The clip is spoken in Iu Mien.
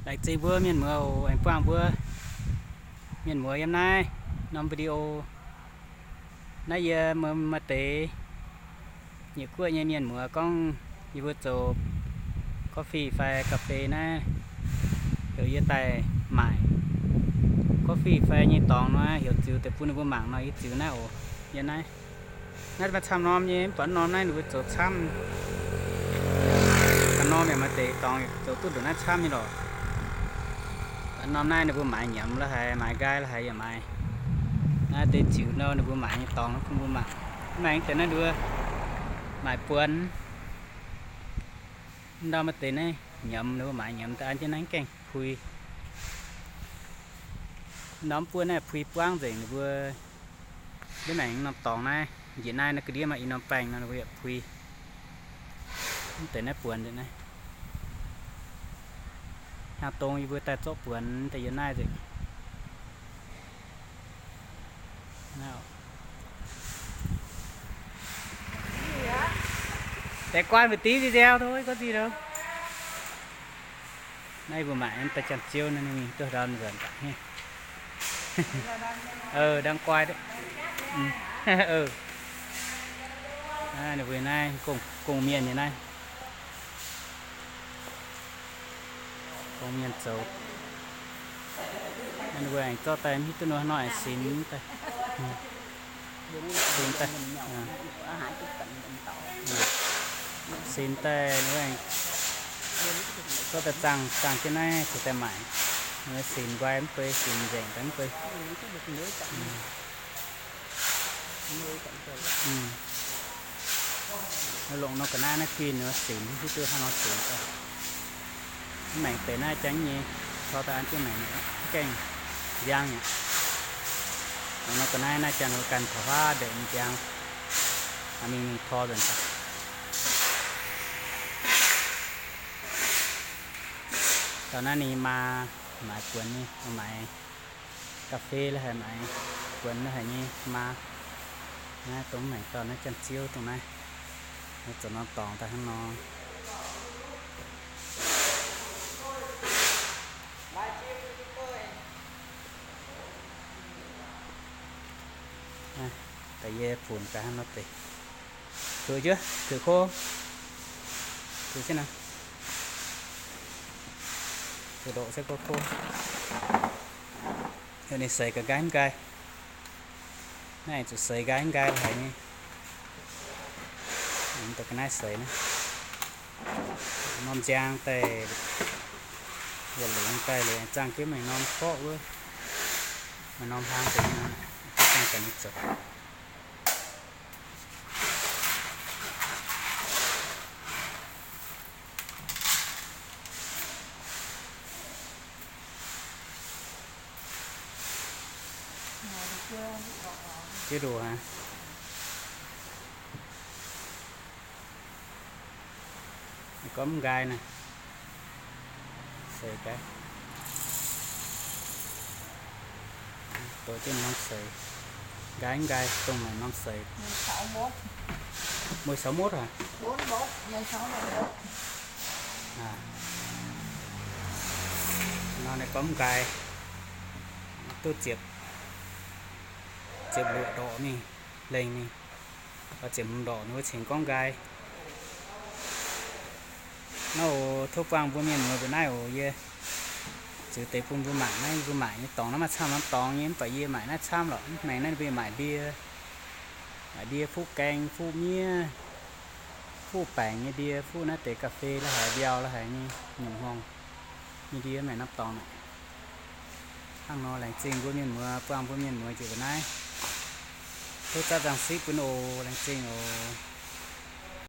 Laengz zingh mbuo mienh muoz oc, aengx buangh mbuo mienh muoz yiem naaiv norm video. Naaiv yie maaih deix nyiec guoqv nyei mienh muoz gorngv yie mbuo zoux coffee fai ga'fei naaiv, heuc yie daaih maaic coffee fai nyei dorngx nor, heuc ziux deix bun ninh mbuo mangc nor, yie ziux naaiv oc. Yie naaiv, naaiv maaih camv norm nyei, mv baac norm naaiv ninh mbuo zoux camv. Ganh norm yaac maaih deix dorngx zoux duqv ndongc naaiv camv nyei lorqc. Norm naaiv ninh mbuo maaiz nyiemz lo haaix, maaiz nqaai lo haaix yaac maaiz. Naaiv deix ziux nor ninh mbuo maaiz nyei dorngx bun mbuo mangc. Mv baac deix naaiv ninh mbuo maaiz buonc. Ndau maaih deix naaiv nyiemz, ninh mbuo maaiz nyiemz daaih an jienv naaiv gaengh puix. Ndau mv buonv naaiv puix buangv nzengc, ninh mbuo ndiev maengx norm dorngx naaiv, njiec naaiv naaiv ga'ndiev maaih i norm baengh nor, ninh mbuo yaac puix. Mv deix naaiv buonc nzengc naaiv. Hnyangx dong yie mbuo daaih zorqv buonc daaih yiem naaiv nzengc. Deix guanh mbuo dingv video thôi, có gì đâu. Naaiv mbuo maaic daaih janx-ziouv naaiv ninh mingh duqv ndau nzuonx daaih. Đang guai. Ninh mbuo naaiv gong mienh nyei naaiv. Gong mienh zoux. Ninh mbuo aengx zorqv daaih mv hiuv duqv nor, hnoi aengx sinx daaih. Sinx daaih. Sinx daaih ninh mbuo aengx zorqv daaih zaangh, zaangh jienv naaiv zuqc daaih maaic. Ninh mbuo sinx nqoi mv bei, sinx nzengc daaih mv bei. Longc nor ga'naaiv naaiv gin nor sinx, hiuv duqv hnangv nor sinx daaih. Mv maengc deix naaiv jangx nyei, tor daaih an jienv maengc, gaengh nziang aqv. Longc nor ga'naaiv naaiv jangx ganh taux huaav ndeic nyei nziang, mingh mingh tor nzuonx daaih. Dauh naaiv ninh maa maaiz buonc nyei, maaiz ga'fei lo haic, maaiz buonc lo haic nyei maa. Naaiv dongh maengc dauh naaiv janx-ziouv dongh naaiv, zoux norm dorngx daaih hnangv nor. Daaih yie funx daaih hnangv nor deix. Tuoqv jienv, tuoqv kov. Tuoqv jienv naaiv. Tuoqv ndoqv se kov kov. Heuc ninh seix ga'nqaai mv nqaai. Naaiv zuqc seix nqaai mv nqaai lo haic nyei. Dongh ga'naaiv seix naaiv. Norm nziang daaih, yietc lengx daaih liuz zaangh jienv maaih norm forv wuov, maaih norm hlang deix nyei, zaangh daaih nyei zoux. Jienv ndoqc aqv. Gorngv mv nqaai naaiv, seix gaax. Doix jienv norm seix. Nqaai mv nqaai dongh naaic norm seix. Mueiz saux motv aqv? Nor naaiv gorngv mv nqaai, duqv ziepc, ziepc luoqc ndorqc mingh, lengh mingh, ziepc hmz ndorqc ninh mbuo cingx gorngv nqaai. Naaiv oc, tov buangh mbuo mienh muoz mbuo naaiv oc. Yie ziux deix bun mbuo maaic naaiv, mbuo maaic nyei dorngx naaiv maaih camv norm dorngx nyei, mv baac yie maaic naaiv camv lorqc. Mv maengx naaiv mbuo maaic ndie, maaic ndie fuqv gaeng, fuqv miev, fuqv baengc nyei ndie, fuqv naaiv deix ga'fei lo haic, mbiauh lo haic nyei, nyungc hmuangx nyei ndie maengx norm dorngx naaic. Hnangv nor laengz zingh mbuo mienh muoz, buangh mbuo mienh muoz njiec mbuo naaiv. Tov zaqv nzangc sipv bun oc. Laengz zingh oc.